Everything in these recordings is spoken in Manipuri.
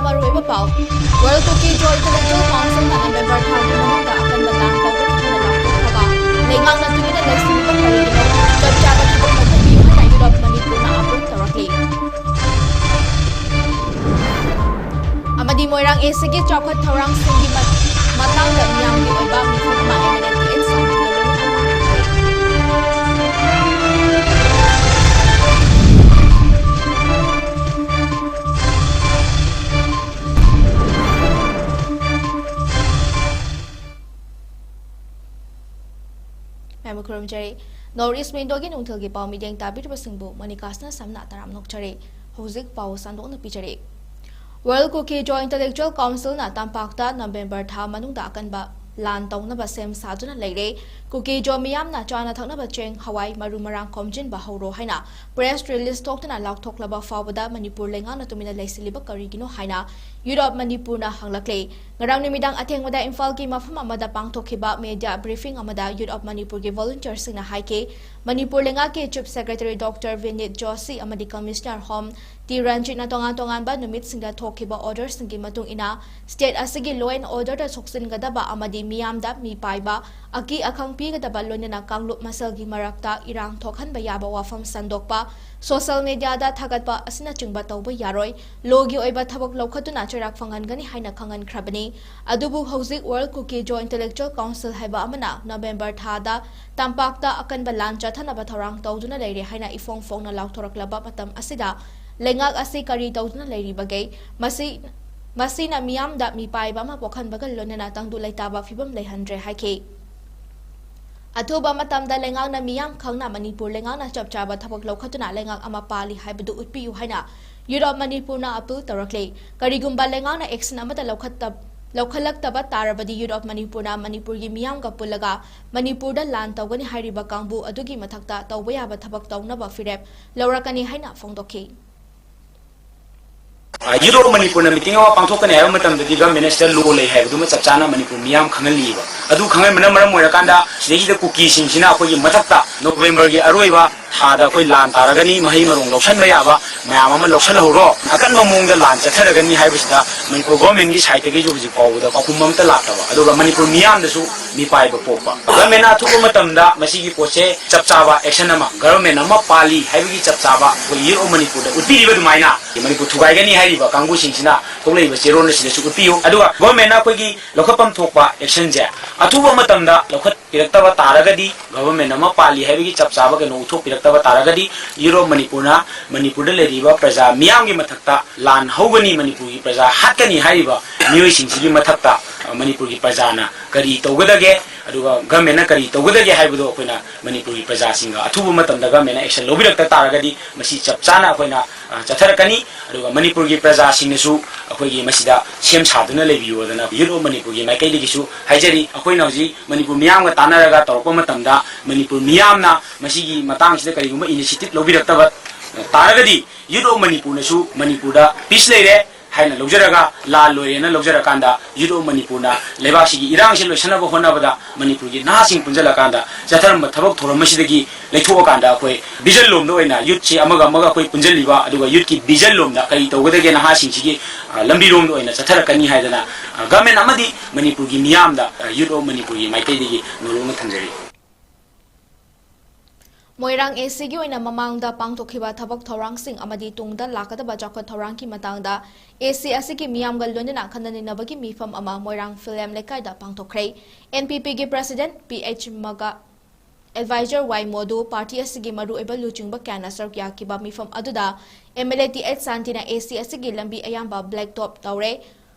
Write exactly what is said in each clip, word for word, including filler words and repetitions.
ꯃꯔꯨꯑꯣꯏꯕ ꯄꯥꯎ꯫ World Kuki Zo Intellectual Council ꯅ November ꯊꯥꯒꯤ ꯃꯅꯨꯡꯗ ꯑꯀꯟꯕ ꯂꯥꯟ ꯇꯧꯒꯅꯤ ꯍꯥꯏꯅ ꯂꯥꯎꯊꯣꯛꯈ꯭ꯔꯒ ꯂꯩꯉꯥꯛꯅ ꯇꯨꯃꯤꯟꯅ ꯂꯩꯁꯤꯜꯂꯤꯕ ꯀꯔꯤꯒꯤꯅꯣ? ꯆꯞ ꯆꯥꯕ ꯐꯤꯕꯝ ꯂꯧꯊꯣꯛꯄꯤꯌꯨ ꯍꯥꯏꯅ ꯌꯨꯔꯣꯞ ꯃꯅꯤꯄꯨꯔꯅ ꯑꯥꯄꯤꯜ ꯇꯧꯔꯛꯂꯤ꯫ ꯑꯃꯗꯤ ꯃꯣꯏꯔꯥꯡ ꯑꯦ ꯁꯤꯒꯤ ꯆꯥꯎꯈꯠ ꯊꯧꯔꯥꯡꯁꯤꯡꯒꯤ ꯃ-, ꯃꯇꯥꯡꯗ ꯃꯤꯌꯥꯝꯒꯤ ꯑꯣꯏꯕ ꯃꯤꯐꯝ ꯑꯃ M L A T N ꯁꯥꯟꯇꯤꯅ ꯂꯣꯏꯅ ꯃꯌꯥꯝꯕꯨ ꯈꯨꯔꯨꯝꯖꯔꯤ꯫ North East Windowꯒꯤ ꯅꯨꯡꯊꯤꯜꯒꯤ ꯄꯥꯎ ꯃꯤꯠꯌꯦꯡ ꯇꯥꯕꯤꯔꯤꯕꯁꯤꯡꯕꯨ ꯃꯣꯅꯤꯀꯥꯁꯅ ꯁꯝꯅ ꯇꯔꯥꯝꯅ ꯑꯣꯛꯆꯔꯤ꯫ ꯍꯧꯖꯤꯛ ꯄꯥꯎ ꯁꯟꯗꯣꯛꯅ ꯄꯤꯖꯔꯤ꯫ World Kuki Zo Intellectual Councilꯅ ꯇꯝꯄꯥꯛꯇ November ꯊꯥ ꯃꯅꯨꯡꯗ ꯑꯀꯟꯕ ꯂꯥꯟ ꯇꯧꯅꯕ ꯁꯦꯝ ꯁꯥꯗꯨꯅ ꯂꯩꯔꯦ꯫ ꯀꯨꯀꯤ ꯖꯣ ꯃꯤꯌꯥꯝꯅ ꯆꯥꯅ ꯊꯛꯅꯕ ꯆꯦꯡ, ꯍꯋꯥꯏ, ꯃꯔꯨ ꯃꯔꯥꯡ ꯈꯣꯝꯖꯤꯟꯕ ꯍꯧꯔꯣ ꯍꯥꯏꯅ press release ꯊꯣꯛꯇꯨꯅ ꯂꯥꯎꯊꯣꯛꯂꯕ ꯐꯥꯎꯕꯗ ꯃꯅꯤꯄꯨꯔ ꯂꯩꯉꯥꯛꯅ ꯇꯨꯃꯤꯟꯅ ꯂꯩꯁꯤꯜꯂꯤꯕ ꯀꯔꯤꯒꯤꯅꯣ ꯍꯥꯏꯅ Youth of ꯃꯅꯤꯄꯨꯔꯅ ꯍꯪꯂꯛꯂꯦ꯫ ꯉꯔꯥꯡ ꯅꯨꯃꯤꯗꯥꯡ ꯑꯊꯦꯡꯕꯗ ꯏꯝꯐꯥꯜꯒꯤ ꯃꯐꯝ ꯑꯃꯗ ꯄꯥꯡꯊꯣꯛꯈꯤꯕ media briefing ꯑꯃꯗ Youth of ꯃꯅꯤꯄꯨꯔꯒꯤ volunteerꯁꯤꯡꯅ ꯍꯥꯏꯈꯤ, ꯃꯅꯤꯄꯨꯔ ꯂꯩꯉꯥꯛꯀꯤ Chief Secretary Doctor ꯕꯤꯅꯤꯠ ꯖꯣꯁꯤ ꯑꯃꯗꯤ Commissioner Home ꯇꯤ ꯔꯟꯖꯤꯠꯅ ꯇꯣꯉꯥꯟ ꯇꯣꯉꯥꯟꯕ ꯅꯨꯃꯤꯠꯁꯤꯡꯗ ꯊꯣꯛꯈꯤꯕ orderꯁꯤꯡꯒꯤ ꯃꯇꯨꯡ ꯏꯟꯅ, state ꯑꯁꯤꯒꯤ law and orderꯗ ꯁꯣꯛꯆꯤꯟꯒꯗꯕ ꯑꯃꯗꯤ ꯃꯤꯌꯥꯝꯗ ꯃꯤꯄꯥꯏꯕ, ꯑꯀꯤ ꯑꯈꯪ ꯄꯤꯒꯗꯕ, ꯂꯣꯏꯅꯅ ꯀꯥꯡꯂꯨꯞ ꯃꯁꯦꯜꯒꯤ ꯃꯔꯛꯇ ꯏꯔꯥꯡ ꯊꯣꯛꯍꯟꯕ ꯌꯥꯕ ꯋꯥꯐꯝ ꯁꯟꯗꯣꯛꯄ, social mediaꯗ ꯊꯥꯒꯠꯄ ꯑꯁꯤꯅꯆꯤꯡꯕ ꯇꯧꯕ ꯌꯥꯔꯣꯏ꯫ Lawꯒꯤ ꯑꯣꯏꯕ ꯊꯕꯛ ꯂꯧꯈꯠꯇꯨꯅ ꯆꯩꯔꯥꯛ ꯐꯪꯍꯟꯒꯅꯤ ꯍꯥꯏꯅ ꯈꯪꯍꯟꯈ꯭ꯔꯕꯅꯤ꯫ ꯑꯗꯨꯕꯨ ꯍꯧꯖꯤꯛ World Kuki Zo Intellectual Council ꯍꯥꯏꯕ ꯑꯃꯅ November ꯊꯥꯗ ꯇꯝꯄꯥꯛꯇ ꯑꯀꯟꯕ ꯂꯥꯟ ꯆꯠꯊꯅꯕ ꯊꯧꯔꯥꯡ ꯇꯧꯗꯨꯅ ꯂꯩꯔꯦ ꯍꯥꯏꯅ ꯏꯐꯣꯡ ꯐꯣꯡꯅ ꯂꯥꯎꯊꯣꯔꯛꯂꯕ ꯃꯇꯝ ꯑꯁꯤꯗ ꯂꯩꯉꯥꯛ ꯑꯁꯤ ꯀꯔꯤ ꯇꯧꯗꯨꯅ ꯂꯩꯔꯤꯕꯒꯦ? ꯃꯁꯤ, ꯃꯁꯤꯅ ꯃꯤꯌꯥꯝꯗ ꯃꯤꯄꯥꯏꯕ ꯑꯃ ꯄꯣꯛꯍꯟꯕꯒ ꯂꯣꯏꯅꯅ ꯇꯪꯗꯨ ꯂꯩꯇꯥꯕ ꯐꯤꯕꯝ ꯂꯩꯍꯟꯗ꯭ꯔꯦ ꯍꯥꯏꯈꯤ꯫ ꯑꯊꯨꯕ ꯃꯇꯝꯗ ꯂꯩꯉꯥꯛꯅ ꯃꯤꯌꯥꯝ ꯈꯪꯅ ꯃꯅꯤꯄꯨꯔ ꯂꯩꯉꯥꯛꯅ ꯆꯞ ꯆꯥꯕ ꯊꯕꯛ ꯂꯧꯈꯠꯇꯨꯅ ꯂꯩꯉꯥꯛ ꯑꯃ ꯄꯥꯜꯂꯤ ꯍꯥꯏꯕꯗꯨ ꯎꯠꯄꯤꯌꯨ ꯍꯥꯏꯅ Youth of ꯃꯅꯤꯄꯨꯔꯅ appeal ꯇꯧꯔꯛꯂꯦ꯫ ꯀꯔꯤꯒꯨꯝꯕ ꯂꯩꯉꯥꯛꯅ action ꯑꯃꯠꯇ ꯂꯧꯈꯠꯇ-, ꯂꯧꯈꯠꯂꯛꯇꯕ ꯇꯥꯔꯕꯗꯤ Youth of ꯃꯅꯤꯄꯨꯔꯅ ꯃꯅꯤꯄꯨꯔꯒꯤ ꯃꯤꯌꯥꯝꯒ ꯄꯨꯜꯂꯒ ꯃꯅꯤꯄꯨꯔꯗ ꯂꯥꯟ ꯇꯧꯒꯅꯤ ꯍꯥꯏꯔꯤꯕ ꯀꯥꯡꯕꯨ ꯑꯗꯨꯒꯤ ꯃꯊꯛꯇ ꯇꯧꯕ ꯌꯥꯕ ꯊꯕꯛ ꯇꯧꯅꯕ ꯐꯤꯔꯦꯞ ꯂꯧꯔꯛꯀꯅꯤ ꯍꯥꯏꯅ ꯐꯣꯡꯗꯣꯛꯈꯤ꯫ ꯑ, Youth of ꯃꯅꯤꯄꯨꯔꯅ meeting ꯑꯃ ꯄꯥꯡꯊꯣꯛꯀꯅꯤ ꯍꯥꯏꯕ ꯃꯇꯝꯗꯗꯤ government ꯑꯁꯤꯗ law ꯂꯩ ꯍꯥꯏꯕꯗꯨꯃ ꯆꯞ ꯆꯥꯅ ꯃꯅꯤꯄꯨꯔ ꯃꯤꯌꯥꯝ ꯈꯪꯍꯜꯂꯤꯕ꯫ ꯑꯗꯨ ꯈꯪꯍꯟꯕꯅ ꯃꯔꯝ ꯑꯣꯏꯔꯀꯥꯟꯗ ꯁꯤꯗꯩꯁꯤꯗ ꯀꯨꯀꯤꯁꯤꯡꯁꯤꯅ ꯑꯩꯈꯣꯏꯒꯤ ꯃꯊꯛꯇ Novemberꯒꯤ ꯑꯔꯣꯏꯕ ꯊꯥꯗ ꯑꯩꯈꯣꯏ ꯂꯥꯟ ꯇꯥꯔꯒꯅꯤ, ꯃꯍꯩ ꯃꯔꯣꯡ ꯂꯧꯁꯟꯕ ꯌꯥꯕ ꯃꯌꯥꯝ ꯑꯃ ꯂꯧꯁꯜꯍꯧꯔꯣ, ꯑꯀꯟꯕ ꯃꯑꯣꯡꯗ ꯂꯥꯟ ꯆꯠꯊꯔꯒꯅꯤ ꯍꯥꯏꯕꯁꯤꯗ ꯃꯅꯤꯄꯨꯔ ꯒꯣꯔꯃꯦꯟꯒꯤ ꯁꯥꯏꯠꯇꯒꯤꯁꯨ ꯍꯧꯖꯤꯛ ꯐꯥꯎꯕꯗ ꯄꯥꯎꯈꯨꯝ ꯑꯃꯠꯇ ꯂꯥꯛꯇꯕ, ꯑꯗꯨꯒ ꯃꯅꯤꯄꯨꯔ ꯃꯤꯌꯥꯝꯗꯁꯨ ꯃꯤꯄꯥꯏꯕ ꯄꯣꯛꯄ꯫ ꯒꯣꯔꯃꯦꯟꯅ ꯑꯊꯨꯕ ꯃꯇꯝꯗ ꯃꯁꯤꯒꯤ ꯄꯣꯠꯁꯦ ꯆꯞ ꯆꯥꯕ ꯑꯦꯛꯁꯟ ꯑꯃ, ꯒꯣꯔꯃꯦꯟ ꯑꯃ ꯄꯥꯜꯂꯤ ꯍꯥꯏꯕꯒꯤ ꯆꯞ ꯆꯥꯕ ꯑꯩꯈꯣꯏ ꯌꯨꯠ ꯑꯣꯐ ꯃꯅꯤꯄꯨꯔꯗ ꯎꯠꯄꯤꯔꯤꯕ ꯑꯗꯨꯃꯥꯏꯅ ꯃꯅꯤꯄꯨꯔ ꯊꯨꯒꯥꯏꯒꯅꯤ ꯍꯥꯏꯔꯤꯕ ꯀꯥꯡꯕꯨꯁꯤꯡꯁꯤꯅ ꯊꯣꯛꯂꯛꯏꯕ ꯆꯦꯔꯣꯜ ꯑꯁꯤꯗꯁꯨ ꯎꯠꯄꯤꯌꯨ꯫ ꯑꯗꯨꯒ ꯒꯣꯔꯃꯦꯟꯅ ꯑꯩꯈꯣꯏꯒꯤ ꯂꯧꯈꯠꯐꯝ ꯊꯣꯛꯄ ꯑꯦꯛꯁꯟꯁꯦ ꯑꯊꯨꯕ ꯃꯇꯝꯗ ꯂꯧꯈꯠꯄꯤꯔꯛꯇꯕ ꯇꯥꯔꯒꯗꯤ, ꯒꯣꯔꯃꯦꯟ ꯑꯃ ꯄꯥꯜꯂꯤ ꯍꯥꯏꯕꯒꯤ ꯆꯞ ꯆꯥꯕ ꯀꯩꯅꯣ ꯎꯠꯊꯣꯛꯄꯤꯔꯛꯇꯕ ꯇꯥꯔꯒꯗꯤ, ꯌꯨꯠ ꯑꯣꯐ ꯃꯅꯤꯄꯨꯔꯅ ꯃꯅꯤꯄꯨꯔꯗ ꯂꯩꯔꯤꯕ ꯄ꯭ꯔꯖꯥ ꯃꯤꯌꯥꯝꯒꯤ ꯃꯊꯛꯇ ꯂꯥꯟ ꯍꯧꯒꯅꯤ, ꯃꯅꯤꯄꯨꯔꯒꯤ ꯄ꯭ꯔꯖꯥ ꯍꯥꯠꯀꯅꯤ ꯍꯥꯏꯔꯤꯕ ꯃꯤꯑꯣꯏꯁꯤꯡꯁꯤꯒꯤ ꯃꯊꯛꯇ, ꯑ, ꯃꯅꯤꯄꯨꯔꯒꯤ ꯄ꯭ꯔꯖꯥꯅ ꯀꯔꯤ ꯇꯧꯒꯗꯒꯦ, ꯑꯗꯨꯒ ꯒꯣꯔꯃꯦꯟꯅ ꯀꯔꯤ ꯇꯧꯒꯗꯒꯦ ꯍꯥꯏꯕꯗꯣ ꯑꯩꯈꯣꯏꯅ ꯃꯅꯤꯄꯨꯔꯒꯤ ꯄ꯭ꯔꯖꯥꯁꯤꯡꯒ ꯑꯊꯨꯕ ꯃꯇꯝꯗ ꯒꯣꯔꯃꯦꯟꯅ ꯑꯦꯛꯁꯟ ꯂꯧꯕꯤꯔꯛꯇ ꯇꯥꯔꯒꯗꯤ, ꯃꯁꯤ ꯆꯞ ꯆꯥꯅ ꯑꯩꯈꯣꯏꯅ, ꯑ, ꯆꯠꯊꯔꯛꯀꯅꯤ꯫ ꯑꯗꯨꯒ ꯃꯅꯤꯄꯨꯔꯒꯤ ꯄ꯭ꯔꯖꯥꯁꯤꯡꯅꯁꯨ ꯑꯩꯈꯣꯏꯒꯤ ꯃꯁꯤꯗ ꯁꯦꯝ ꯁꯥꯗꯨꯅ ꯂꯩꯕꯤꯌꯣꯗꯅ ꯌꯨꯠ ꯑꯣꯐ ꯃꯅꯤꯄꯨꯔꯒꯤ ꯃꯥꯏꯀꯩꯗꯒꯤꯁꯨ ꯍꯥꯏꯖꯔꯤ꯫ ꯑꯩꯈꯣꯏꯅ ꯍꯧꯖꯤꯛ ꯃꯅꯤꯄꯨꯔ ꯃꯤꯌꯥꯝꯒ ꯇꯥꯟꯅꯔꯒ ꯇꯧꯔꯛꯄ ꯃꯇꯝꯗ, ꯃꯅꯤꯄꯨꯔ ꯃꯤꯌꯥꯝꯅ ꯃꯁꯤꯒꯤ ꯃꯇꯥꯡꯁꯤꯗ ꯀꯔꯤꯒꯨꯝꯕ ꯏꯅꯤꯁꯤꯌꯦꯇꯤꯚ ꯂꯧꯕꯤꯔꯛꯇꯕ ꯇꯥꯔꯒꯗꯤ, ꯌꯨꯠ ꯑꯣꯐ ꯃꯅꯤꯄꯨꯔꯅꯁꯨ ꯃꯅꯤꯄꯨꯔꯗ ꯄꯤꯁ ꯂꯩꯔꯦ ꯍꯥꯏꯅ ꯂꯧꯖꯔꯒ, ꯂꯥꯟ ꯂꯣꯏꯔꯦꯅ ꯂꯧꯖꯔꯀꯥꯟꯗ, ꯌꯨꯠ ꯑꯣꯐ ꯃꯅꯤꯄꯨꯔꯅ ꯂꯩꯕꯥꯛꯁꯤꯒꯤ ꯏꯔꯥꯡꯁꯤ ꯂꯣꯏꯁꯤꯟꯅꯕ ꯍꯣꯠꯅꯕꯗ, ꯃꯅꯤꯄꯨꯔꯒꯤ ꯅꯍꯥꯁꯤꯡ ꯄꯨꯟꯁꯤꯜꯂꯀꯥꯟꯗ ꯆꯠꯊꯔꯝꯕ ꯊꯕꯛ ꯊꯧꯔꯝ ꯑꯁꯤꯗꯒꯤ ꯂꯩꯊꯣꯛꯑꯀꯥꯟꯗ, ꯑꯩꯈꯣꯏ ꯚꯤꯖꯟ ꯂꯣꯝꯗ ꯑꯣꯏꯅ, ꯌꯨꯠꯁꯤ ꯑꯃꯒ ꯑꯃꯒ ꯑꯩꯈꯣꯏ ꯄꯨꯟꯁꯤꯜꯂꯤꯕ, ꯑꯗꯨꯒ ꯌꯨꯠꯀꯤ ꯚꯤꯖꯟ ꯂꯣꯝꯗ ꯀꯔꯤ ꯇꯧꯒꯗꯒꯦ, ꯅꯍꯥꯁꯤꯡꯁꯤꯒꯤ, ꯑ, ꯂꯝꯕꯤꯔꯣꯝꯗ ꯑꯣꯏꯅ ꯆꯠꯊꯔꯛꯀꯅꯤ ꯍꯥꯏꯗꯅ, ꯑ, ꯒꯚꯔꯟꯃꯦꯟꯠ ꯑꯃꯗꯤ ꯃꯅꯤꯄꯨꯔꯒꯤ ꯃꯤꯌꯥꯝꯗ, ꯑ, ꯌꯨꯠ ꯑꯣꯐ ꯃꯅꯤꯄꯨꯔꯒꯤ ꯃꯥꯏꯀꯩꯗꯒꯤ ꯅꯣꯂꯨꯛꯅ ꯊꯝꯖꯔꯤ꯫ ꯃꯣꯏꯔꯥꯡ ꯑꯦ ꯁꯤꯒꯤ ꯑꯣꯏꯅ ꯃꯃꯥꯡꯗ ꯄꯥꯡꯊꯣꯛꯈꯤꯕ ꯊꯕꯛ ꯊꯧꯔꯥꯡꯁꯤꯡ ꯑꯃꯗꯤ ꯇꯨꯡꯗ ꯂꯥꯛꯀꯗꯕ ꯆꯥꯎꯈꯠ ꯊꯧꯔꯥꯡꯒꯤ ꯃꯇꯥꯡꯗ ꯑꯦ ꯁꯤ ꯑꯁꯤꯒꯤ ꯃꯤꯌꯥꯝꯒ ꯂꯣꯏꯅꯅ ꯈꯟꯅ ꯅꯩꯅꯕꯒꯤ ꯃꯤꯐꯝ ꯑꯃ ꯃꯣꯏꯔꯥꯡ ꯐꯤꯂꯝ ꯂꯩꯀꯥꯏꯗ ꯄꯥꯡꯊꯣꯛꯈ꯭ꯔꯦ꯫ ꯑꯦꯟ ꯄꯤ ꯄꯤꯒꯤ president P H Maga, adviser Y Modu, party ꯑꯁꯤꯒꯤ ꯃꯔꯨꯑꯣꯏꯕ ꯂꯨꯆꯤꯡꯕ ꯀꯌꯥꯅ ꯁꯔꯨꯛ ꯌꯥꯈꯤꯕ ꯃꯤꯐꯝ ꯑꯗꯨꯗ M L A T H ꯁꯥꯟꯇꯤꯅ ꯑꯦ ꯁꯤ ꯑꯁꯤꯒꯤ ꯂꯝꯕꯤ ꯑꯌꯥꯝꯕ ꯕ꯭ꯂꯦꯛ ꯇꯣꯞ ꯇꯧꯔꯦ,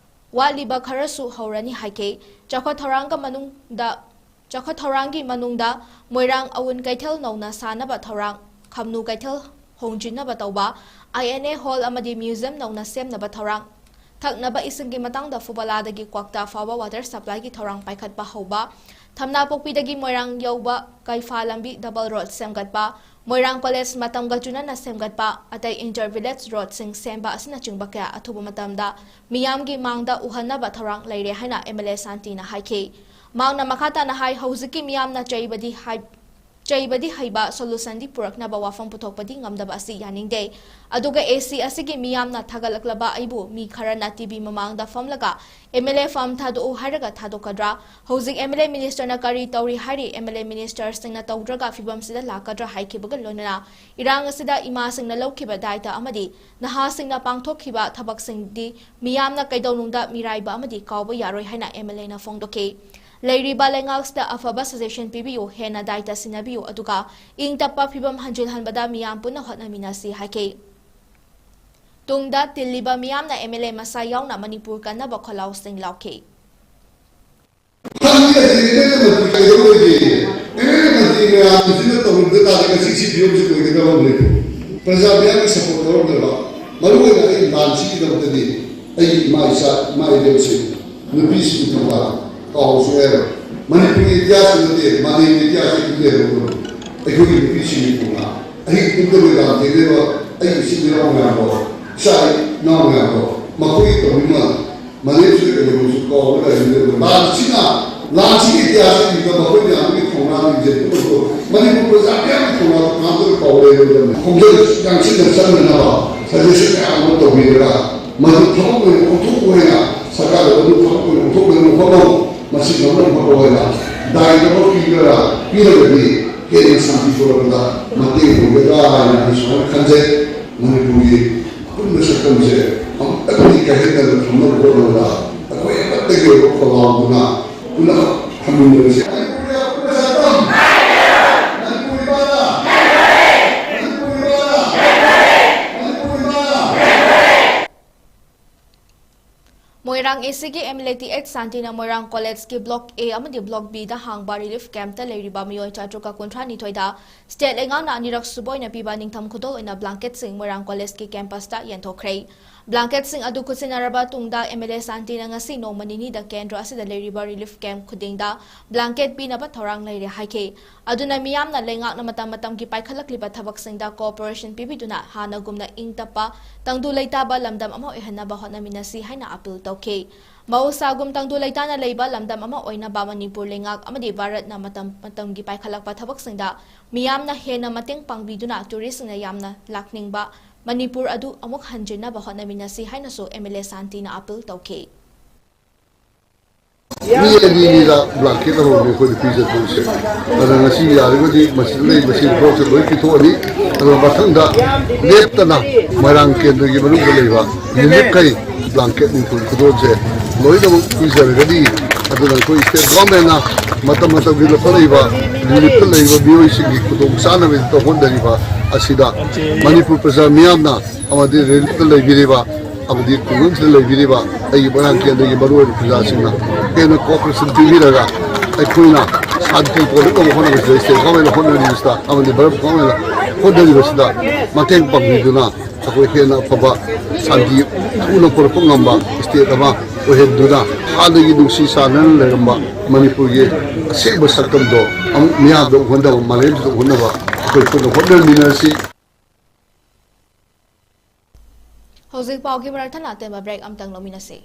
ꯋꯥꯠꯂꯤꯕ ꯈꯔꯁꯨ ꯍꯧꯔꯅꯤ ꯍꯥꯏꯈꯤ꯫ ꯆꯥꯎꯈꯠ ꯊꯧꯔꯥꯡꯒ ꯃꯅꯨꯡꯗ, ꯆꯥꯎꯈꯠ ꯊꯧꯔꯥꯡꯒꯤ ꯃꯅꯨꯡꯗ ꯃꯣꯏꯔꯥꯡ ꯑꯋꯨꯟ ꯀꯩꯊꯦꯜ ꯅꯧꯅ ꯁꯥꯅꯕ ꯊꯧꯔꯥꯡ, ꯈꯝꯅꯨ ꯀꯩꯊꯦꯜ ꯍꯣꯡꯖꯤꯟꯅꯕ ꯇꯧꯕ, ꯑꯥꯏ ꯑꯦꯟ ꯑꯦ ꯍꯣꯜ ꯑꯃꯗꯤ ꯃ꯭ꯌꯨꯖꯤꯌꯝ ꯅꯧꯅ ꯁꯦꯝꯅꯕ ꯊꯧꯔꯥꯡ, ꯊꯛꯅꯕ ꯏꯁꯤꯡꯒꯤ ꯃꯇꯥꯡꯗ ꯐꯨꯕꯂꯥꯗꯒꯤ ꯀ꯭ꯋꯥꯛꯇꯥ ꯐꯥꯎꯕ ꯋꯥꯇꯔ ꯁꯄ꯭ꯂꯥꯏꯒꯤ ꯊꯧꯔꯥꯡ ꯄꯥꯏꯈꯠꯄ ꯍꯧꯕ, ꯊꯝꯅꯥꯄꯣꯛꯄꯤꯗꯒꯤ ꯃꯣꯏꯔꯥꯡ ꯌꯧꯕ ꯀꯩꯐꯥ ꯂꯝꯕꯤ ꯗꯕꯜ ꯔꯣꯗ ꯁꯦꯝꯒꯠꯄ, ꯃꯣꯏꯔꯥꯡ ꯀꯣꯂꯦꯖ ꯃꯇꯝꯒ ꯆꯨꯅꯅ ꯁꯦꯝꯒꯠꯄ, ꯑꯇꯩ ꯏꯟꯇꯔ ꯚꯤꯂꯦꯖ ꯔꯣꯗꯁꯤꯡ ꯁꯦꯝꯕ ꯑꯁꯤꯅꯆꯤꯡꯕ ꯀꯌꯥ ꯑꯊꯨꯕ ꯃꯇꯝꯗ ꯃꯤꯌꯥꯝꯒꯤ ꯃꯥꯡꯗ ꯎꯍꯟꯅꯕ ꯊꯧꯔꯥꯡ ꯂꯩꯔꯦ ꯍꯥꯏꯅ ꯑꯦꯝ ꯑꯦꯜ ꯑꯦ ꯁꯥꯟꯇꯤꯅ ꯍꯥꯏꯈꯤ꯫ ꯃꯍꯥꯛꯅ ꯃꯈꯥ ꯇꯥꯅ ꯍꯥꯏ, ꯍꯧꯖꯤꯛꯀꯤ ꯃꯤꯌꯥꯝꯅ ꯆꯩꯕꯗꯤ ꯍꯥꯏ-, ꯆꯩꯕꯗꯤ ꯍꯩꯕ, ꯁꯣꯂꯨꯁꯟꯗꯤ ꯄꯨꯔꯛꯅꯕ ꯋꯥꯐꯝ ꯄꯨꯊꯣꯛꯄꯗꯤ ꯉꯝꯗꯕ ꯑꯁꯤ ꯌꯥꯅꯤꯡꯗꯦ꯫ ꯑꯗꯨꯒ ꯑꯦꯁꯤ ꯑꯁꯤꯒꯤ ꯃꯤꯌꯥꯝꯅ ꯊꯥꯒꯠꯂꯛꯂꯕ ꯑꯩꯕꯨ ꯃꯤ ꯈꯔꯅ ꯇꯤꯚꯤ ꯃꯃꯥꯡꯗ ꯐꯝꯂꯒ ꯑꯦꯝ ꯑꯦꯜ ꯑꯦ ꯐꯝ ꯊꯥꯗꯣꯛꯎ ꯍꯥꯏꯔꯒ ꯊꯥꯗꯣꯛꯀꯗ꯭ꯔꯥ? ꯍꯧꯖꯤꯛ ꯑꯦꯝ ꯑꯦꯜ ꯑꯦ ꯃꯤꯅꯤꯁꯇꯔꯅ ꯀꯔꯤ ꯇꯧꯔꯤ ꯍꯥꯏꯔꯤ? ꯑꯦꯝ ꯑꯦꯜ ꯑꯦ ꯃꯤꯅꯤꯁꯇꯔꯁꯤꯡꯅ ꯇꯧꯗ꯭ꯔꯒ ꯐꯤꯕꯝꯁꯤꯗ ꯂꯥꯛꯀꯗ꯭ꯔꯥ ꯍꯥꯏꯈꯤꯕꯒ ꯂꯣꯏꯅꯅ ꯏꯔꯥꯡ ꯑꯁꯤꯗ ꯏꯃꯥꯁꯤꯡꯅ ꯂꯧꯈꯤꯕ ꯗꯥꯏꯇ ꯑꯃꯗꯤ ꯅꯍꯥꯁꯤꯡꯅ ꯄꯥꯡꯊꯣꯛꯈꯤꯕ ꯊꯕꯛꯁꯤꯡꯗꯤ ꯃꯤꯌꯥꯝꯅ ꯀꯩꯗꯧꯅꯨꯡꯗ ꯃꯤꯔꯥꯏꯕ ꯑꯃꯗꯤ ꯀꯥꯎꯕ ꯌꯥꯔꯣꯏ ꯍꯥꯏꯅ ꯑꯦꯝ ꯑꯦꯜ ꯑꯦꯅ ꯐꯣꯡꯗꯣꯛꯈꯤ꯫ ꯂꯩꯔꯤꯕ ꯂꯩꯉꯥꯛꯁꯤꯗ ꯑꯐꯕ ꯁꯖꯦꯁꯟ ꯄꯤꯕꯤꯌꯨ, ꯍꯦꯟꯅ ꯗꯥꯏꯇ ꯁꯤꯟꯅꯕꯤꯌꯨ, ꯑꯗꯨꯒ ꯏꯪ ꯇꯞꯄ ꯐꯤꯕꯝ ꯍꯟꯖꯤꯜꯍꯟꯕꯗ ꯃꯤꯌꯥꯝ ꯄꯨꯟꯅ ꯍꯣꯠꯅꯃꯤꯟꯅꯁꯤ ꯍꯥꯏꯈꯤ꯫ ꯇꯨꯡꯗ ꯇꯤꯜꯂꯤꯕ ꯃꯤꯌꯥꯝꯅ ꯑꯦꯝ ꯑꯦꯜ ꯑꯦ ꯃꯁꯥ ꯌꯥꯎꯅ ꯃꯅꯤꯄꯨꯔ ꯀꯟꯅꯕ ꯈꯣꯜꯂꯥꯎꯁꯤꯡ ꯂꯥꯎꯈꯤ꯫ ꯍꯪꯉꯤ ꯑꯁꯤꯗꯤ ꯅꯪꯅ ꯃꯟꯇ꯭ꯔꯤ ꯀꯩꯗꯧ ꯂꯩꯒꯦ? ꯑꯦꯝ ꯑꯦꯜ ꯑꯦ ꯃꯟꯇ꯭ꯔꯤ ꯃꯌꯥꯝꯁꯤꯅ ꯇꯧꯔꯝꯗ ꯇꯥꯔꯗꯤ ꯉꯁꯤ ꯁꯤ ꯐꯤꯕꯝꯁꯤ ꯑꯣꯏꯒꯗꯕ ꯑꯃ ꯂꯩꯇꯦ꯫ ꯄ꯭ꯔꯖꯥ ꯃꯌꯥꯝꯒꯤ ꯁꯄꯣꯔꯠ ꯂꯧꯔꯝꯗꯕ, ꯃꯔꯨꯑꯣꯏꯅ ꯑꯩ ꯂꯥꯟꯁꯤꯒꯤꯗꯃꯛꯇꯗꯤ ꯑꯩꯒꯤ ꯏꯃꯥ ꯏꯆꯥ, ꯏꯃꯥ ꯏꯕꯦꯜꯁꯤꯡ, ꯅꯨꯄꯤꯁꯤꯡꯒꯤ ꯊꯧꯗꯥꯡ ꯀꯥꯎꯕꯁꯨ ꯌꯥꯏꯔꯣꯏ꯫ ꯃꯅꯤꯄꯨꯔꯒꯤ ꯏꯇꯤꯍꯥꯁꯇ ꯅꯠꯇꯦ, ꯃꯥꯂꯦꯝꯒꯤ ꯏꯇꯤꯍꯥꯁꯇ ꯂꯩꯔꯝꯒꯅꯤ꯫ ꯑꯩꯈꯣꯏꯒꯤ ꯅꯨꯄꯤꯁꯤꯡꯒꯤ ꯊꯧꯅꯥ, ꯑꯍꯤꯡ ꯇꯨꯝꯗꯕ ꯂꯥꯟ ꯊꯦꯡꯅꯔꯤꯕ ꯑꯩꯒꯤ ꯏꯆꯤꯜ ꯏꯅꯥꯎ ꯃꯌꯥꯝꯗꯣ, ꯏꯆꯥ ꯏꯅꯥꯎ ꯃꯌꯥꯝꯗꯣ, ꯃꯈꯣꯏꯒꯤ ꯇꯧꯕꯤꯃꯜ ꯃꯥꯂꯦꯝꯁꯤꯗ ꯀꯩꯗꯧꯅꯨꯡꯁꯨ ꯀꯥꯎꯕ ꯂꯩꯔꯝꯗꯦ꯫ ꯂꯥꯟꯁꯤꯅ, ꯂꯥꯟꯁꯤꯒꯤ ꯏꯇꯤꯍꯥꯁ ꯏꯕꯗ ꯃꯈꯣꯏ ꯃꯌꯥꯝꯒꯤ ꯊꯧꯅꯥ ꯂꯤꯡꯖꯦꯜ ꯄꯨꯝꯅꯃꯛꯇꯣ ꯃꯅꯤꯄꯨꯔ ꯄ꯭ꯔꯖꯥ ꯃꯌꯥꯝꯒꯤ ꯊꯧꯅꯥꯗꯣ ꯀꯅꯥꯝꯇ ꯀꯥꯎꯔꯣꯏꯗꯕꯅꯤ꯫ ꯈꯣꯡꯖꯦꯜ ꯌꯥꯡꯁꯤꯟꯅ ꯆꯪꯅꯅꯕ ꯁꯖꯦꯁꯟ ꯃꯌꯥꯝ ꯑꯃ ꯇꯧꯕꯤꯔꯒ ꯃꯗꯨ ꯊꯕꯛ ꯑꯣꯏꯅ ꯑꯣꯟꯊꯣꯛꯄ ꯑꯣꯏꯅ ꯁꯔꯀꯥꯔꯗ ꯃꯗꯨ ꯊꯕꯛ ꯑꯣꯏꯅ ꯑꯣꯟꯊꯣꯛꯅꯕ ꯍꯣꯠꯅꯧ꯫ ꯃꯁꯤ ꯉꯝꯅꯕ ꯍꯣꯠꯅꯧ ꯍꯥꯏꯅ ꯗꯥꯏꯔꯦꯛ ꯑꯃ ꯄꯤꯔꯒ, ꯄꯤꯔꯒꯗꯤ ꯍꯦꯟꯅ ꯁꯥꯟꯇꯤ ꯄꯨꯔꯛꯄꯗ ꯃꯇꯦꯡ ꯑꯣꯏꯒꯗ꯭ꯔꯥ ꯍꯥꯏꯅ ꯑꯩ ꯁꯨꯃꯥꯏꯅ ꯈꯟꯖꯩ꯫ ꯃꯅꯤꯄꯨꯔꯒꯤ ꯑꯄꯨꯟꯕ ꯁꯛꯇꯝꯁꯦ ꯑꯃꯨꯛꯇꯪꯗꯤ ꯀꯥꯏꯍꯟꯗꯅ ꯊꯝꯅꯕ ꯍꯣꯠꯅꯕꯗ ꯑꯩꯈꯣꯏ ꯑꯃꯠꯇꯒꯤ ꯑꯣꯏꯕ ꯈꯣꯜꯂꯥꯎꯗꯨꯅ ꯄꯨꯟꯅ ꯊꯝꯃꯤꯟꯅꯔꯁꯤ꯫ ꯃꯅꯤꯄꯨꯔꯒꯤ ꯑꯄꯨꯟꯕ ꯁꯛꯇꯝ! ꯃꯅꯤꯄꯨꯔ ꯏꯃꯥꯅ! ꯃꯅꯤꯄꯨꯔ ꯏꯃꯥꯅ! ꯃꯣꯏꯔꯥꯡ ꯑꯦꯁꯤꯒꯤ M L A T H ꯁꯥꯟꯇꯤꯅ ꯃꯣꯏꯔꯥꯡ ꯀꯣꯂꯦꯖꯀꯤ ꯕ꯭ꯂꯣꯛ ꯑꯦ ꯑꯃꯗꯤ ꯕ꯭ꯂꯣꯛ ꯕꯤꯗ ꯍꯥꯡꯕ ꯔꯤꯂꯤꯐ ꯀꯦꯝꯞꯇ ꯂꯩꯔꯤꯕ ꯃꯤꯑꯣꯏ ꯆꯥꯇ꯭ꯔꯨꯛꯀ ꯀꯨꯟꯊ꯭ꯔꯥ ꯅꯤꯊꯣꯏꯗ ꯁ꯭ꯇꯦꯠ ꯂꯩꯉꯥꯛꯅ ꯑꯅꯤꯔꯛ ꯁꯨꯕ ꯑꯣꯏꯅ ꯄꯤꯕ ꯅꯤꯡꯊꯝ ꯈꯨꯗꯣꯜ ꯑꯣꯏꯅ ꯕ꯭ꯂꯥꯡꯀꯦꯠꯁꯤꯡ ꯃꯣꯏꯔꯥꯡ ꯀꯣꯂꯦꯖꯀꯤ ꯀꯦꯝꯄꯁꯇ ꯌꯦꯟꯊꯣꯛꯈ꯭ꯔꯦ꯫ Blanketꯁꯤꯡ ꯑꯗꯨ ꯈꯨꯠꯁꯤꯟꯅꯔꯕ ꯇꯨꯡꯗ MLA ꯁꯥꯟꯇꯤꯅ ꯉꯁꯤ ꯅꯣꯡꯃ ꯅꯤꯅꯤꯗ ꯀꯦꯟꯗ꯭ꯔ ꯑꯁꯤꯗ ꯂꯩꯔꯤꯕ relief camp ꯈꯨꯗꯤꯡꯗ blanket ꯄꯤꯅꯕ ꯊꯧꯔꯥꯡ ꯂꯩꯔꯦ ꯍꯥꯏꯈꯤ꯫ ꯑꯗꯨꯅ ꯃꯤꯌꯥꯝꯅ ꯂꯩꯉꯥꯛꯅ ꯃꯇꯝ ꯃꯇꯝꯒꯤ ꯄꯥꯏꯈꯠꯂꯛꯂꯤꯕ ꯊꯕꯛꯁꯤꯡꯗ cooperation ꯄꯤꯕꯤꯗꯨꯅ ꯍꯥꯟꯅꯒꯨꯝꯅ ꯏꯪ ꯇꯞꯄ, ꯇꯪꯗꯨ ꯂꯩꯇꯥꯕ ꯂꯝꯗꯝ ꯑꯃ ꯑꯣꯏꯍꯟꯅꯕ ꯍꯣꯠꯅꯃꯤꯟꯅꯁꯤ ꯍꯥꯏꯅ appeal ꯇꯧꯈꯤ꯫ ꯃꯍꯧꯁꯥꯒꯨꯝ ꯇꯪꯗꯨ ꯂꯩꯇꯥꯅ ꯂꯩꯕ ꯂꯝꯗꯝ ꯑꯃ ꯑꯣꯏꯅꯕ ꯃꯅꯤꯄꯨꯔ ꯂꯩꯉꯥꯛ ꯑꯃꯗꯤ ꯚꯥꯔꯠꯅ ꯃꯇꯝ ꯃꯇꯝꯒꯤ ꯄꯥꯏꯈꯠꯂꯛꯄ ꯊꯕꯛꯁꯤꯡꯗ ꯃꯤꯌꯥꯝꯅ ꯍꯦꯟꯅ ꯃꯇꯦꯡ ꯄꯥꯡꯕꯤꯗꯨꯅ touristꯁꯤꯡꯅ ꯌꯥꯝꯅ ꯂꯥꯛꯅꯤꯡꯕ ꯃꯅꯤꯄꯨꯔ ꯑꯗꯨ ꯑꯃꯨꯛ ꯍꯟꯖꯤꯟꯅꯕ ꯍꯣꯠꯅꯃꯤꯟꯅꯁꯤ ꯍꯥꯏꯅꯁꯨ MLA ꯁꯥꯟꯇꯤꯅ appeal ꯇꯧꯈꯤ꯫ ꯃꯤ ꯑꯅꯤ ꯑꯅꯤꯗ blanket ꯑꯃꯃꯝ ꯑꯩꯈꯣꯏꯅ ꯄꯤꯖꯗꯣꯏꯁꯦ꯫ ꯑꯗꯨꯅ ꯉꯁꯤ ꯌꯥꯔꯒꯗꯤ ꯃꯁꯤꯗ ꯂꯩꯔꯤꯕ ꯁꯤ ꯄꯣꯠꯁꯦ ꯂꯣꯏ ꯄꯤꯊꯣꯛꯑꯅꯤ꯫ ꯑꯗꯨꯒ ꯃꯊꯪꯗ ꯂꯦꯞꯇꯅ ꯃꯣꯏꯔꯥꯡ ꯀꯦꯟꯗ꯭ꯔꯒꯤ ꯃꯅꯨꯡꯗ ꯂꯩꯕ reliefꯈꯩ blanket ꯅꯤꯡꯊꯨꯝ ꯈꯨꯗꯣꯜꯁꯦ ꯂꯣꯏꯅꯃꯛ ꯄꯤꯖꯔꯒꯗꯤ, ꯑꯗꯨꯅ ꯑꯩꯈꯣꯏ state governmentꯅ ꯃꯇꯝ ꯃꯇꯝꯒꯤ ꯂꯧꯈꯠꯂꯛꯏꯕ reliefꯇ ꯂꯩꯔꯤꯕ ꯃꯤꯑꯣꯏꯁꯤꯡꯒꯤ ꯈꯨꯗꯣꯡ ꯆꯥꯅꯕꯒꯤꯗꯃꯛꯇ ꯍꯣꯠꯅꯔꯤꯕ ꯑꯁꯤꯗ ꯃꯅꯤꯄꯨꯔ ꯄ꯭ꯔꯖꯥ ꯃꯤꯌꯥꯝꯅ ꯑꯃꯗꯤ reliefꯇ ꯂꯩꯕꯤꯔꯤꯕ ꯑꯃꯗꯤ ꯈꯨꯡꯒꯪꯁꯤꯗ ꯂꯩꯕꯤꯔꯤꯕ ꯑꯩꯒꯤ ꯃꯣꯏꯔꯥꯡ ꯀꯦꯟꯗ꯭ꯔꯒꯤ ꯃꯔꯨꯑꯣꯏꯕ ꯄ꯭ꯔꯖꯥꯁꯤꯡꯅ ꯍꯦꯟꯅ cooperation ꯄꯤꯕꯤꯔꯒ ꯑꯩꯈꯣꯏꯅ ꯁꯥꯟꯇꯤ ꯄꯨꯔꯛꯅꯕ ꯍꯣꯠꯅꯕꯁꯤꯗ state governmentꯅ ꯍꯣꯠꯅꯔꯤꯕꯁꯤꯗ ꯑꯃꯗꯤ ꯚꯥꯔꯠ governmentꯅ ꯍꯣꯠꯅꯔꯤꯕꯁꯤꯗ ꯃꯇꯦꯡ ꯄꯥꯡꯕꯤꯗꯨꯅ ꯑꯩꯈꯣꯏ ꯍꯦꯟꯅ ꯑꯐꯕ ꯁꯥꯟꯇꯤ ꯊꯨꯅ ꯄꯨꯔꯛꯄ ꯉꯝꯕ state ꯑꯃ ꯑꯣꯏꯍꯟꯗꯨꯅ ꯍꯥꯟꯅꯒꯤ ꯅꯨꯡꯁꯤ ꯆꯥꯟꯅꯅ ꯂꯩꯔꯝꯕ ꯃꯅꯤꯄꯨꯔꯒꯤ ꯑꯁꯦꯡꯕ ꯁꯛꯇꯝꯗꯣ ꯑꯃꯨꯛ ꯃꯤꯌꯥꯝꯗ ꯎꯍꯟꯅꯕ, ꯃꯥꯂꯦꯝꯁꯤꯗ ꯎꯍꯟꯅꯕ ꯑꯩꯈꯣꯏ ꯄꯨꯟꯅ ꯍꯣꯠꯅꯃꯤꯟꯅꯁꯤ꯫ ꯍꯧꯖꯤꯛ ꯄꯥꯎꯒꯤ ꯃꯔꯛ ꯊꯠꯅ ꯑꯇꯦꯟꯕ break ꯑꯃꯇꯪ ꯂꯧꯃꯤꯟꯅꯁꯤ꯫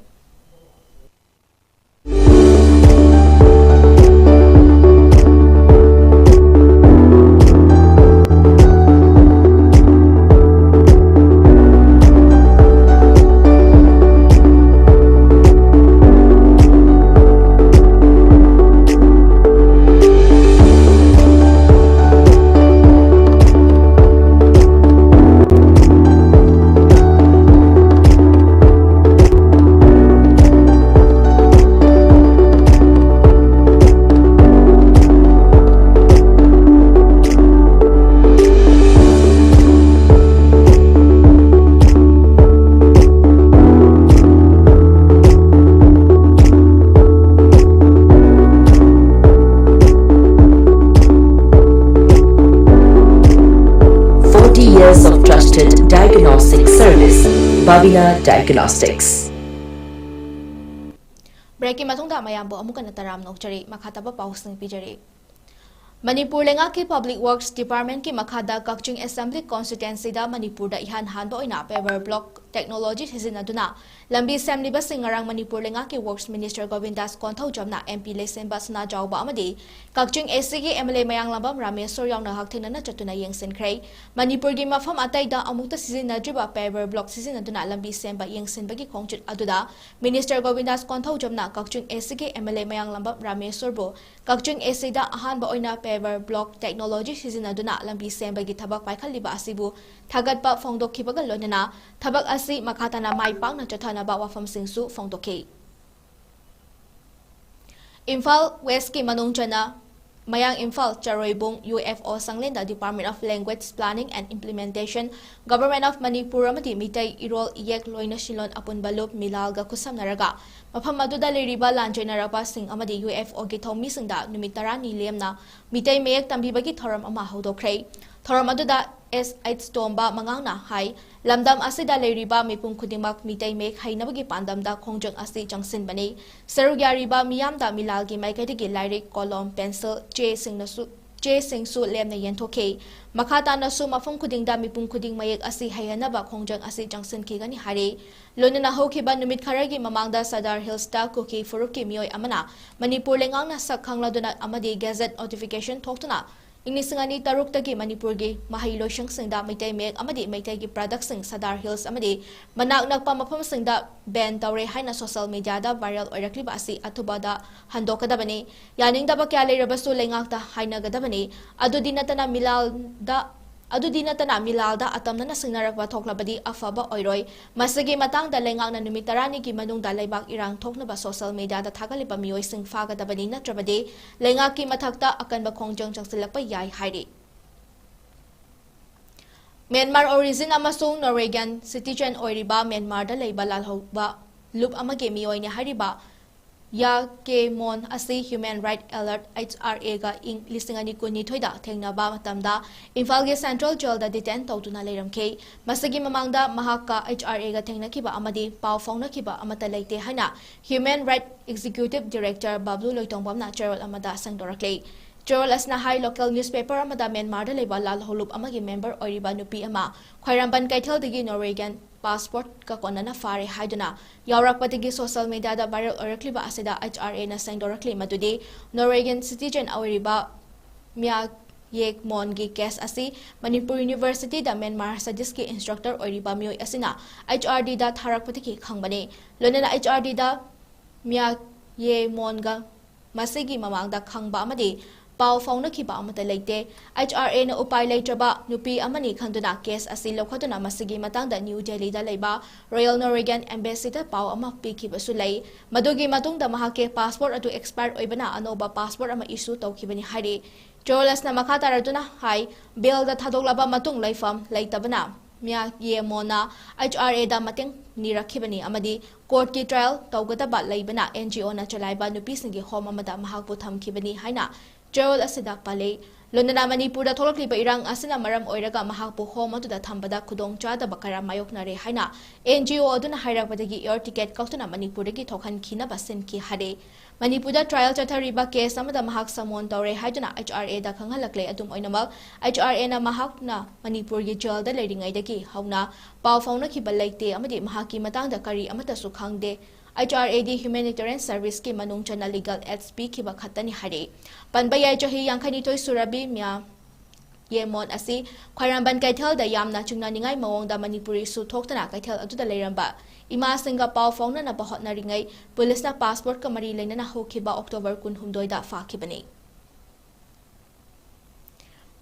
Diagnostics. ꯕ꯭ꯔꯦꯛꯀꯤ ꯃꯇꯨꯡꯗ ꯃꯌꯥꯝꯕꯨ ꯑꯃꯨꯛ ꯍꯟꯅ ꯇꯔꯥꯝꯅ ꯑꯣꯛꯆꯔꯤ꯫ ꯃꯈꯥ ꯇꯥꯕ ꯄꯥꯎꯁꯤꯡ ꯄꯤꯖꯔꯤ꯫ ꯃꯅꯤꯄꯨꯔ ꯂꯩꯉꯥꯛꯀꯤ Public Works Departmentꯀꯤ ꯃꯈꯥꯗ ꯀꯛꯆꯤꯡ Assembly Constituencyꯗ ꯃꯅꯤꯄꯨꯔꯗ ꯏꯍꯥꯟ ꯍꯥꯟꯕ ꯑꯣꯏꯅ paver block technology ꯁꯤꯖꯤꯟꯅꯗꯨꯅ ꯂꯝꯕꯤ ꯁꯦꯝꯂꯤꯕꯁꯤꯡ ꯉꯔꯥꯡ ꯃꯅꯤꯄꯨꯔ ꯂꯩꯉꯥꯛꯀꯤ Works Minister ꯒꯣꯕꯤꯟꯗꯥꯁ ꯀꯣꯟꯊꯧꯖꯝꯅ, MP ꯂꯩꯁꯦꯝꯕ ꯁꯅꯥꯖꯥꯎꯕ ꯑꯃꯗꯤ ꯀꯛꯆꯤꯡ ACꯒꯤ MLA ꯃꯌꯥꯡꯂꯝꯕꯝ ꯔꯥꯃꯦꯁꯣꯔ ꯌꯥꯎꯅ ꯍꯛꯊꯦꯡꯅꯅ ꯆꯠꯇꯨꯅ ꯌꯦꯡꯁꯤꯟꯈ꯭ꯔꯦ꯫ ꯃꯅꯤꯄꯨꯔꯒꯤ ꯃꯐꯝ ꯑꯇꯩꯗ ꯑꯃꯨꯛꯇ ꯁꯤꯖꯤꯟꯅꯗ꯭ꯔꯤꯕ paver block ꯁꯤꯖꯤꯟꯅꯗꯨꯅ ꯂꯝꯕꯤ ꯁꯦꯝꯕ ꯌꯦꯡꯁꯤꯟꯕꯒꯤ ꯈꯣꯡꯆꯠ ꯑꯗꯨꯗ Minister ꯒꯣꯕꯤꯟꯗꯥꯁ ꯀꯣꯟꯊꯧꯖꯝꯅ ꯀꯛꯆꯤꯡ ACꯒꯤ MLA ꯃꯌꯥꯡꯂꯝꯕꯝ ꯔꯥꯃꯦꯁꯣꯔꯕꯨ ꯀꯛꯆꯤꯡ ACꯗ ꯑꯍꯥꯟꯕ ꯑꯣꯏꯅ paver block technology ꯁꯤꯖꯤꯟꯅꯗꯨꯅ ꯂꯝꯕꯤ ꯁꯦꯝꯕꯒꯤ ꯊꯕꯛ ꯄꯥꯏꯈꯠꯂꯤꯕ ꯑꯁꯤꯕꯨ ꯊꯥꯒꯠꯄ ꯐꯣꯡꯗꯣꯛꯈꯤꯕꯒ ꯂꯣꯏꯅꯅ ꯊꯕꯛ ꯑꯁꯤ ꯃꯈꯥ ꯇꯥꯅ ꯃꯥꯏ ꯄꯥꯛꯅ ꯆꯠꯊꯅꯕ ꯋꯥꯐꯝꯁꯤꯡꯁꯨ ꯐꯣꯡꯗꯣꯛꯈꯤ꯫ ꯏꯝꯐꯥꯜ Westꯀꯤ ꯃꯅꯨꯡ ꯆꯟꯅ ꯃꯌꯥꯡ Imphal ꯆꯔꯣꯏꯕꯨꯡ UFO ꯁꯪꯂꯦꯟꯗ Department of Language Planning and Implementation, Government of Manipur ꯑꯃꯗꯤ ꯃꯤꯇꯩ ꯏꯔꯣꯜ ꯏꯌꯦꯛ ꯂꯣꯏꯅ ꯁꯤꯟꯂꯣꯟ ꯑꯄꯨꯟꯕ ꯂꯨꯞ ꯃꯤꯂꯥꯜꯒ ꯈꯨꯠꯁꯝꯅꯔꯒ ꯃꯐꯝ ꯑꯗꯨꯗ ꯂꯩꯔꯤꯕ ꯂꯥꯟꯖꯦꯟꯅꯔꯛꯄꯁꯤꯡ ꯑꯃꯗꯤ UFOꯒꯤ ꯊꯧꯃꯤꯁꯤꯡꯗ ꯅꯨꯃꯤꯠ ꯇꯔꯥꯅꯤ ꯂꯦꯝꯅ ꯃꯤꯇꯩ ꯃꯌꯦꯛ ꯇꯝꯕꯤꯕꯒꯤ ꯊꯧꯔꯝ ꯑꯃ ꯍꯧꯗꯣꯛꯈ꯭ꯔꯦ꯫ ꯊꯧꯔꯝ ꯑꯗꯨꯗ S H ꯇꯣꯝꯕ ꯃꯉꯥꯡꯅ ꯍꯥꯏ, ꯂꯝꯗꯝ ꯑꯁꯤꯗ ꯂꯩꯔꯤꯕ ꯃꯤꯄꯨꯝ ꯈꯨꯗꯤꯡꯃꯛ ꯃꯤꯇꯩ ꯃꯌꯦꯛ ꯍꯩꯅꯕꯒꯤ ꯄꯥꯟꯗꯝꯗ ꯈꯣꯡꯖꯪ ꯑꯁꯤ ꯆꯪꯁꯤꯟꯕꯅꯤ꯫ ꯁꯔꯨꯛ ꯌꯥꯔꯤꯕ ꯃꯤꯌꯥꯝꯗ ꯃꯤꯂꯥꯜꯒꯤ ꯃꯥꯏꯀꯩꯗꯒꯤ ꯂꯥꯏꯔꯤꯛ, ꯀꯣꯂꯣꯝ, ꯄꯦꯟꯁꯤꯜ, ꯆꯦꯁꯤꯡꯅꯁꯨ ꯆꯦꯁꯤꯡꯁꯨ ꯂꯦꯝꯅ ꯌꯦꯟꯊꯣꯛꯈꯤ꯫ ꯃꯈꯥ ꯇꯥꯅꯁꯨ ꯃꯐꯝ ꯈꯨꯗꯤꯡꯗ ꯃꯤꯄꯨꯝ ꯈꯨꯗꯤꯡ ꯃꯌꯦꯛ ꯑꯁꯤ ꯍꯩꯍꯟꯅꯕ ꯈꯣꯡꯖꯪ ꯑꯁꯤ ꯆꯪꯁꯤꯟꯈꯤꯒꯅꯤ ꯍꯥꯏꯔꯤ꯫ ꯂꯣꯏꯅꯅ ꯍꯧꯈꯤꯕ ꯅꯨꯃꯤꯠ ꯈꯔꯒꯤ ꯃꯃꯥꯡꯗ ꯁꯔꯗꯥꯔ ꯍꯤꯜꯁꯇ ꯀꯨꯀꯤ ꯐꯨꯔꯨꯞꯀꯤ ꯃꯤꯑꯣꯏ ꯑꯃꯅ ꯃꯅꯤꯄꯨꯔ ꯂꯩꯉꯥꯛꯅ ꯁꯛ ꯈꯪꯂꯗꯨꯅ ꯑꯃꯗꯤ gazette notification ꯊꯣꯛꯇꯨꯅ ꯏꯪ ꯂꯤꯁꯤꯡ ꯑꯅꯤ ꯇꯔꯨꯛꯇꯒꯤ ꯃꯅꯤꯄꯨꯔꯒꯤ ꯃꯍꯩ ꯂꯣꯏꯁꯪꯁꯤꯡꯗ ꯃꯩꯇꯩ ꯃꯌꯦꯛ ꯑꯃꯗꯤ ꯃꯩꯇꯩꯒꯤ productꯁꯤꯡ ꯁꯔꯗꯥꯔ ꯍꯤꯜꯁ ꯑꯃꯗꯤ ꯃꯅꯥꯛ ꯅꯛꯄ ꯃꯐꯝꯁꯤꯡꯗ ban ꯇꯧꯔꯦ ꯍꯥꯏꯅ social mediaꯗ viral ꯑꯣꯏꯔꯛꯂꯤꯕ ꯑꯁꯤ ꯑꯊꯨꯕꯗ ꯍꯟꯗꯣꯛꯀꯗꯕꯅꯤ꯫ ꯌꯥꯅꯤꯡꯗꯕ ꯀꯌꯥ ꯂꯩꯔꯕꯁꯨ ꯂꯩꯉꯥꯛꯇ ꯍꯥꯏꯅꯒꯗꯕꯅꯤ꯫ ꯑꯗꯨꯗꯤ ꯅꯠꯇꯅ ꯃꯤꯂꯥꯜꯗ ꯑꯗꯨꯗꯤ ꯅꯠꯇꯅ ꯃꯤꯂꯥꯜꯗ ꯑꯇꯝꯅꯅ ꯁꯤꯡꯅꯔꯛꯄ ꯊꯣꯛꯂꯕꯗꯤ ꯑꯐꯕ ꯑꯣꯏꯔꯣꯏ꯫ ꯃꯁꯤꯒꯤ ꯃꯇꯥꯡꯗ ꯂꯩꯉꯥꯛꯅ ꯅꯨꯃꯤꯠ ꯇꯔꯥꯅꯤꯒꯤ ꯃꯅꯨꯡꯗ ꯂꯩꯕꯥꯛ ꯏꯔꯥꯡ ꯊꯣꯛꯅꯕ social mediaꯗ ꯊꯥꯒꯠꯂꯤꯕ ꯃꯤꯑꯣꯏꯁꯤꯡ ꯐꯥꯒꯗꯕꯅꯤ, ꯅꯠꯇ꯭ꯔꯕꯗꯤ ꯂꯩꯉꯥꯛꯀꯤ ꯃꯊꯛꯇ ꯑꯀꯟꯕ ꯈꯣꯡꯖꯪ ꯆꯪꯁꯤꯜꯂꯛꯄ ꯌꯥꯏ ꯍꯥꯏꯔꯤ꯫ ꯃ꯭ꯌꯥꯟꯃꯥꯔ origin ꯑꯃꯁꯨꯡ Norwegian citizen ꯑꯣꯏꯔꯤꯕ ꯃ꯭ꯌꯥꯟꯃꯥꯔꯗ ꯂꯩꯕ ꯂꯥꯜꯍꯧꯕ ꯂꯨꯞ ꯑꯃꯒꯤ ꯃꯤꯑꯣꯏꯅꯤ ꯍꯥꯏꯔꯤꯕ ꯌꯥ ꯀꯦ ꯃꯣꯟ ꯑꯁꯤ Human Right Alert, H R A ꯒ ꯏꯪ ꯂꯤꯁꯤꯡ ꯑꯅꯤ ꯀꯨꯟꯅꯤꯊꯣꯏꯗ ꯊꯦꯡꯅꯕ ꯃꯇꯝꯗ ꯏꯝꯐꯥꯜꯒꯤ Central Jail ꯗ detain ꯇꯧꯗꯨꯅ ꯂꯩꯔꯝꯈꯤ꯫ ꯃꯁꯤꯒꯤ ꯃꯃꯥꯡꯗ ꯃꯍꯥꯛꯀ H R A ꯒ ꯊꯦꯡꯅꯈꯤꯕ ꯑꯃꯗꯤ ꯄꯥꯎ ꯐꯥꯎꯅꯈꯤꯕ ꯑꯃꯠꯇ ꯂꯩꯇꯦ ꯍꯥꯏꯅ Human Right Executive Director ꯕꯥꯕ꯭ꯂꯨ ꯂꯣꯏꯇꯣꯡꯕꯝꯅ ꯆꯦꯔꯣꯜ ꯑꯃꯗ ꯁꯦꯡꯗꯣꯔꯛꯂꯤ꯫ ꯆꯦꯔꯣꯜ ꯑꯁꯤꯅ ꯍꯥꯏ, local newspaper ꯑꯃꯗ ꯃ꯭ꯌꯥꯟꯃꯥꯔꯗ ꯂꯩꯕ ꯂꯥꯜꯍꯧꯂꯨꯞ ꯑꯃꯒꯤ member ꯑꯣꯏꯔꯤꯕ ꯅꯨꯄꯤ ꯑꯃ ꯈ꯭ꯋꯥꯏꯔꯝꯕꯟ ꯀꯩꯊꯦꯜꯗꯒꯤ Norwegian passport ꯀ ꯀꯣꯟꯅꯅ ꯐꯥꯔꯦ ꯍꯥꯏꯗꯨꯅ ꯌꯥꯎꯔꯛꯄꯗꯒꯤ social media ꯗ viral ꯑꯣꯏꯔꯛꯂꯤꯕ ꯑꯁꯤꯗ H R A ꯅ ꯁꯦꯡꯗꯣꯔꯛꯂꯤ ꯃꯗꯨꯗꯤ Norwegian citizen ꯑꯣꯏꯔꯤꯕ ꯃ꯭ꯌꯥ ꯌꯦꯛ ꯃꯣꯟꯒꯤ case ꯑꯁꯤ ꯃꯅꯤꯄꯨꯔ University ꯗ ꯃ꯭ꯌꯥꯟꯃꯥꯔ studies ꯀꯤ instructor ꯑꯣꯏꯔꯤꯕ ꯃꯤꯑꯣꯏ ꯑꯁꯤꯅ H R D ꯗ ꯊꯥꯔꯛꯄꯗꯒꯤ ꯈꯪꯕꯅꯤ꯫ ꯂꯣꯏꯅꯅ H R D ꯗ ꯃ꯭ꯌꯥ ꯌꯦ ꯃꯣꯟꯒ ꯃꯁꯤꯒꯤ ꯃꯃꯥꯡꯗ ꯈꯪꯕ ꯑꯃꯗꯤ ꯄꯥꯎ ꯐꯥꯎꯅꯈꯤꯕ ꯑꯃꯠꯇ ꯂꯩꯇꯦ꯫ H R A ꯅ ꯎꯄꯥꯏ ꯂꯩꯇ꯭ꯔꯕ ꯅꯨꯄꯤ ꯑꯃꯅꯤ ꯈꯟꯗꯨꯅ case ꯑꯁꯤ ꯂꯧꯈꯠꯇꯨꯅ ꯃꯁꯤꯒꯤ ꯃꯇꯥꯡꯗ New Delhi ꯗ ꯂꯩꯕ Royal Norwegian Embassy ꯗ ꯄꯥꯎ ꯑꯃ ꯄꯤꯈꯤꯕꯁꯨ ꯂꯩ꯫ ꯃꯗꯨꯒꯤ ꯃꯇꯨꯡꯗ ꯃꯍꯥꯛꯀꯤ passport ꯑꯗꯨ expire ꯑꯣꯏꯕꯅ ꯑꯅꯧꯕ passport ꯑꯃ issue ꯇꯧꯈꯤꯕꯅꯤ ꯍꯥꯏꯔꯤ꯫ ꯆꯦꯔꯣꯜ ꯑꯁꯤꯅ ꯃꯈꯥ ꯇꯥꯔꯗꯨꯅ ꯍꯥꯏ, bail ꯗ ꯊꯥꯗꯣꯛꯂꯕ ꯃꯇꯨꯡ ꯂꯩꯐꯝ ꯂꯩꯇꯕꯅ ꯃ꯭ꯌꯥ ꯌꯦ ꯃꯣꯟꯅ H R A ꯗ ꯃꯇꯦꯡ ꯅꯤꯔꯛꯈꯤꯕꯅꯤ ꯑꯃꯗꯤ court ꯀꯤ trial ꯇꯧꯒꯗꯕ ꯂꯩꯕꯅ N G O ꯅ ꯆꯂꯥꯏꯕ ꯅꯨꯄꯤꯁꯤꯡꯒꯤ home ꯑꯃꯗ ꯃꯍꯥꯛꯄꯨ ꯊꯝꯈꯤꯕꯅꯤ ꯍꯥꯏꯅ ꯆꯦꯔꯣꯜ ꯑꯁꯤꯗ ꯄꯜꯂꯤ꯫ ꯂꯣꯏꯅꯅ ꯃꯅꯤꯄꯨꯔꯗ ꯊꯣꯛꯂꯛꯂꯤꯕ ꯏꯔꯥꯡ ꯑꯁꯤꯅ ꯃꯔꯝ ꯑꯣꯏꯔꯒ ꯃꯍꯥꯛꯄꯨ home ꯑꯗꯨꯗ ꯊꯝꯕꯗ ꯈꯨꯗꯣꯡꯆꯥꯗꯕ ꯀꯌꯥ ꯃꯥꯌꯣꯛꯅꯔꯦ ꯍꯥꯏꯅ N G O ꯑꯗꯨꯅ ꯍꯥꯏꯔꯛꯄꯗꯒꯤ air ticket ꯀꯛꯇꯨꯅ ꯃꯅꯤꯄꯨꯔꯗꯒꯤ ꯊꯣꯛꯍꯟꯈꯤꯅꯕ ꯁꯤꯟꯈꯤ ꯍꯥꯏꯔꯦ꯫ ꯃꯅꯤꯄꯨꯔꯗ trial ꯆꯠꯊꯔꯤꯕ case ꯑꯃꯗ ꯃꯍꯥꯛ summon ꯇꯧꯔꯦ ꯍꯥꯏꯗꯨꯅ H R A ꯗ ꯈꯪꯍꯜꯂꯛꯂꯦ꯫ ꯑꯗꯨꯝ ꯑꯣꯏꯅꯃꯛ, H R A ꯅ ꯃꯍꯥꯛꯅ ꯃꯅꯤꯄꯨꯔꯒꯤ jail ꯗ ꯂꯩꯔꯤꯉꯩꯗꯒꯤ ꯍꯧꯅ ꯄꯥꯎ ꯐꯥꯎꯅꯈꯤꯕ ꯂꯩꯇꯦ ꯑꯃꯗꯤ ꯃꯍꯥꯛꯀꯤ ꯃꯇꯥꯡꯗ ꯀꯔꯤ ꯑꯃꯠꯇꯁꯨ ꯈꯪꯗꯦ꯫ H R A D humanitarian service ꯀꯤ ꯃꯅꯨꯡ ꯆꯟꯅ legal aids ꯄꯤꯈꯤꯕ ꯈꯛꯇꯅꯤ ꯍꯥꯏꯔꯤ꯫ ꯄꯟꯕ ꯌꯥꯏ, ꯆꯍꯤ ꯌꯥꯡꯈꯩꯅꯤꯊꯣꯏ ꯁꯨꯔꯕꯤ ꯃ꯭ꯌꯥ ꯌꯦꯃꯣꯟ ꯑꯁꯤ ꯈ꯭ꯋꯥꯏꯔꯝꯕꯟ ꯀꯩꯊꯦꯜꯗ ꯌꯥꯝꯅ ꯆꯤꯡꯅꯅꯤꯡꯉꯥꯏ ꯃꯑꯣꯡꯗ ꯃꯅꯤꯄꯨꯔꯤꯁꯨ ꯊꯣꯛꯇꯅ ꯀꯩꯊꯦꯜ ꯑꯗꯨꯗ ꯂꯩꯔꯝꯕ ꯏꯃꯥꯁꯤꯡꯒ ꯄꯥꯎ ꯐꯥꯎꯅꯅꯕ ꯍꯣꯠꯅꯔꯤꯉꯩ ꯄꯨꯂꯤꯁꯅ passport ꯀ ꯃꯔꯤ ꯂꯩꯅꯅ ꯍꯧꯈꯤꯕ October ꯀꯨꯟꯍꯨꯝꯗꯣꯏꯗ ꯐꯥꯈꯤꯕꯅꯤ꯫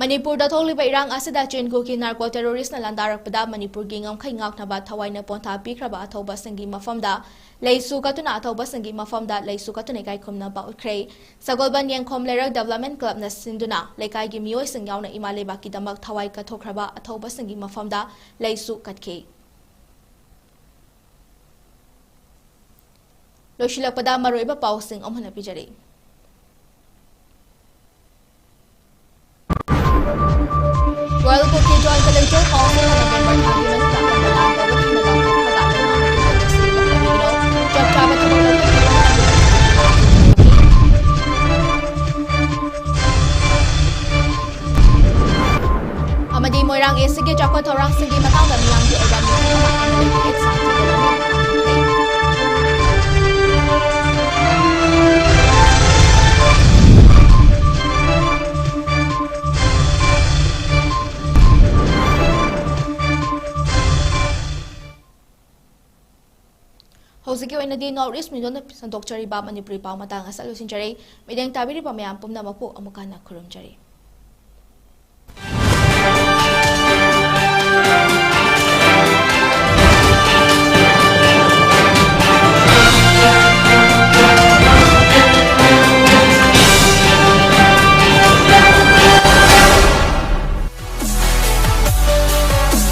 ꯃꯅꯤꯄꯨꯔꯗ ꯊꯣꯛꯂꯤꯕ ꯏꯔꯥꯡ ꯑꯁꯤꯗ ꯆꯤꯟ ꯀꯨꯀꯤ narco terrorist ꯅ ꯂꯥꯟꯗꯥꯔꯛꯄꯗ ꯃꯅꯤꯄꯨꯔꯒꯤ ꯉꯝꯈꯩ ꯉꯥꯛꯅꯕ ꯊꯋꯥꯏꯅ ꯄꯣꯟꯊꯥ ꯄꯤꯈ꯭ꯔꯕ ꯑꯊꯧꯕꯁꯤꯡꯒꯤ ꯃꯐꯝꯗ ꯂꯩꯁꯨ ꯀꯠꯇꯨꯅ ꯑꯊꯧꯕꯁ ꯁꯤꯡꯒꯤ ꯃꯐꯝꯗ ꯂꯩꯁꯨ ꯀꯠꯇꯨꯅ ꯏꯀꯥꯏ ꯈꯨꯝꯅꯕ ꯎꯠꯈ꯭ꯔꯦ꯫ ꯁꯒꯣꯜꯕꯟ ꯌꯦꯡꯈꯣꯝ ꯂꯩꯔꯛ development club ꯅ ꯁꯤꯟꯗꯨꯅ ꯂꯩꯀꯥꯏꯒꯤ ꯃꯤꯑꯣꯏꯁꯤꯡ ꯌꯥꯎꯅ ꯏꯃꯥ ꯂꯩꯕꯥꯛꯀꯤꯗꯃꯛ ꯊꯋꯥꯏ ꯀꯠꯊꯣꯛꯈ꯭ꯔꯕ ꯑꯊꯧꯕꯁꯤꯡꯒꯤ ꯃꯐꯝꯗ ꯂꯩꯁꯨ ꯀꯠꯈꯤ꯫ ꯂꯣꯏꯁꯤꯜꯂꯛꯄꯗ ꯃꯔꯨꯑꯣꯏꯕ ꯄꯥꯎꯁꯤꯡ ꯑꯃꯨꯛ ꯍꯟꯅ ꯄꯤꯖꯔꯤ꯫ Royal Kuki Joint Collective Council November ꯊꯥꯒꯤ ꯃꯅꯨꯡꯗ ꯑꯀꯟꯕ ꯂꯥꯟ ꯇꯧꯒꯅꯤ ꯍꯥꯏꯅ ꯂꯥꯎꯊꯣꯛꯈ꯭ꯔꯒ ꯂꯩꯉꯥꯛꯅ ꯆꯞ ꯆꯥꯕ ꯊꯕꯛ ꯂꯧꯈꯠꯀꯅꯤ꯫ ꯑꯃꯗꯤ ꯃꯣꯏꯔꯥꯡ ꯑꯦꯁꯤꯒꯤ ꯆꯥꯎꯈꯠ ꯊꯧꯔꯥꯡꯁꯤꯡꯒꯤ ꯃꯇꯥꯡꯗ ꯃꯤꯌꯥꯝꯒꯤ ꯑꯣꯏꯕ ꯃꯤꯐꯝ ꯑꯃ M L A X R T ꯀꯣꯂꯣꯅꯤꯗ ꯄꯥꯡꯊꯣꯛꯈꯤ꯫ ꯍꯧꯖꯤꯛꯀꯤ ꯑꯣꯏꯅꯗꯤ North East News ꯅ ꯁꯟꯗꯣꯛꯆꯔꯤꯕ ꯃꯅꯤꯄꯨꯔꯤ ꯄꯥꯎ ꯃꯇꯥꯡ ꯑꯁꯤꯗ ꯂꯣꯏꯁꯤꯟꯖꯔꯦ꯫ ꯃꯤꯠꯌꯦꯡ ꯇꯥꯕꯤꯔꯤꯕ ꯃꯌꯥꯝ ꯄꯨꯝꯅꯃꯛꯄꯨ ꯑꯃꯨꯛ ꯍꯟꯅ ꯈꯨꯔꯨꯝꯖꯔꯤ꯫